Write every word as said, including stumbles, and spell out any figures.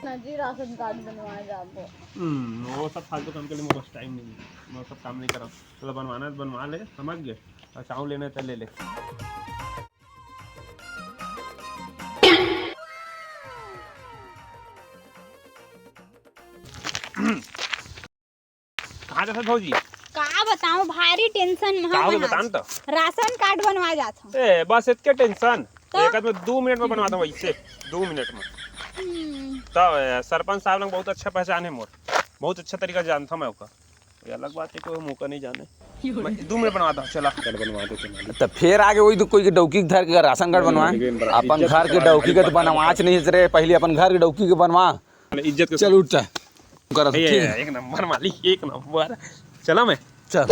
ना जी, ration card बनवाए जाबो। हम्म, वो सब फालतू काम के लिए मेरे पास टाइम नहीं है, मैं वो सब काम नहीं करब। तो बनवाना है तो बनवा ले, समझ गए, और चावल लेना है तो ले ले। कहाँ जाथस भौजी? का बताऊं, भारी टेंशन में का हो हूँ गए, मैं बतान आज। तो। राशन कार्ड बनवा जात हूँ। ए, बस इतके टेंशन? तो? एक आध में दू मिनट में बनवा दूँ वैसे, दू मिनट में। हम्म। तब, ए, सरपंच साहब लोग बहुत अच्छा पहचान है मोर, बहुत अच्छा तरीका जानता हूँ मैं ओकर। ये अलग बात है कि वो मौका नहीं जाने। मैं दू मिनट बनवा दूँ, चला। कार्ड बनवा दो, चला। तो फिर आगे वही तो कोई के डौकी के धर के राशन कार्ड बनवाए। अपन घर के डौकी के तो बनवाच नहीं रे, पहले अपन घर के डौकी के बनवा। इज्जत के चल उठ, चल। करत ए, ठीक। एक नंबर मालिक, एक नंबर। चला मैं। चल।